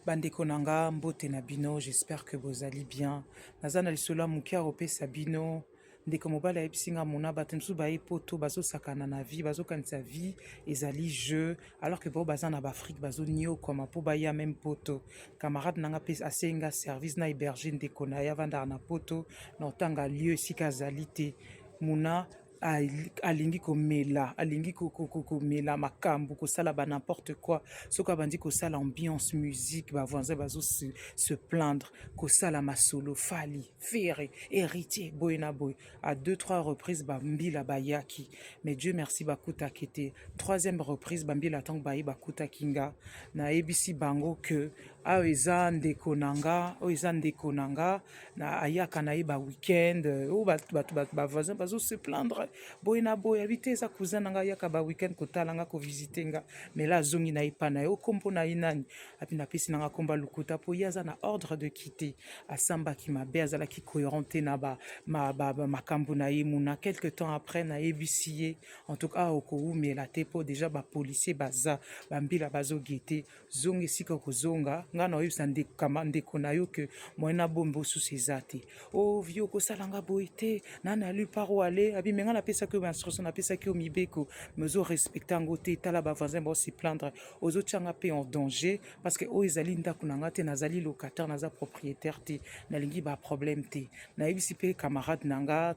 Bandeko na nga, mbote na bino, j'espère que bozali bien. Naza na lisolo ya moke ya kopesa bino. Ndeko mobali ayebisi nga mona bato mosusu baye poto bazosakana na vie, bazokanisa vie ezali jeu, alors que bao baza na baAfrique bazoniokwama mpo baya même poto. Camarade na nga mpe asengi nga service na héberger ndeko na ye avandaka na poto, na otanga lieu esika azali te. Muna alingi komela, alingi komela makambo, kosala ba n'importe quoi. Soki abandi kosala ambiance musique, bavoisin bazo se plaindre, kosala masolo Fally, Ferre, Héritier, boye na boye. À deux trois reprises bambila bayaki, mais Dieu merci bakutaki te. Troisième reprise, bambila ntango baye bakutaki nga, nayebisi bango ke awa eza ndeko na nga, oyo eza ndeko na nga na ayaka na ye ba weekend. Oyo bato bavoisin bazo se plaindre boye na boye, abi te, eza cousin na nga, ayaka ba weekend kotala nga, kovisite nga, mais la azongi na ye pa na ye. Okombo na ye nani? Api napesi nanga komba lokuta mpo ye aza na ordre de quitter. Asambaki mabe, azalaki cohérent te na makambo na ye. Muna quelque temps après, nayebisi ye: en tout cas okowumela te mpo déjà bapolicier baza, bambila bazoguetter. Zonga esika kozonga, ngai na oyebisa ndeko na yo ke moyen nabomba osusu eza te. O vie okosala nga boye te, nani ali par ale abi me ngai napesaki yo bainstruction, napesaki yo mibeko, mais ozorespecte yango te. Tala, bavoisin baose plaindre, ozotianga mpe en danger parce que oyo ezali ndako na nga te, nazali locataire, naza propriétaire te, nalingi baproblème te. Nayebisi mpe camarade na nga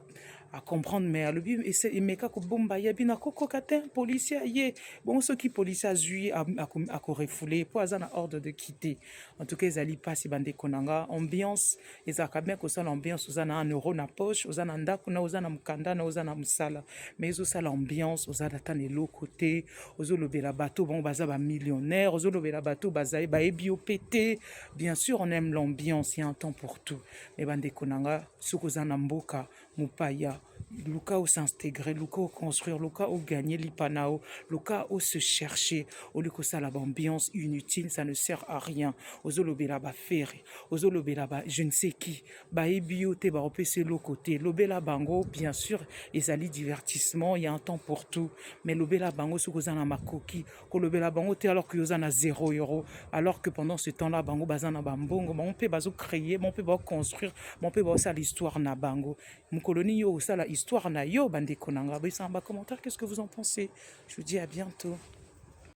acomprendre, mais alobi emeka kobomba ye, abi nakokoka te, policier aye. Bongo soki policier azwi, akorefouler mpo aza na ordre de quitter. En tout cas ezali mpasi, bandeko na nga. Ambiance ezalaka bien, kosala ambiance, oza na 1 euro na poche, oza na ndako na oza na mokanda na oza na mosala, mais ezosala ambiance, oza ata na eloko te, ozolobela bato bango baza bamillionnaire, ozolobela bato bazali bayebi yo mpe te. Bien sûr on aime l'ambiance, il y a un temps pour tout, mais bandeko na nga, soki oza na mboka mopaya, luka os'intégrer, luka oconstruire, luka ogagner lipa na yo, luka ose chercher, oli kosala baambiance inutile, ça ne sert à rien. Ozolobela baFerre, ozolobela ba je ne sais qui, bayebi yo te, bakopesa eloko te. Lobela bango, bien sûr ezali divertissement, il y a un temps pour tout, mais lobela bango soki oza na makoki. Kolobela bango te alors que oza na 0 euro, alors que pendant ce temps là bango baza na bambongo, bango mpe bazocréer, bango mpe bazoconstruire, bango mpe bazosala histoire na bango. Mokolo nini yo osala histoire na yo? Bandeko na nga, boyesanga bacommentaire, qu'est-ce que vous en pensez? Je vous dis à bientôt.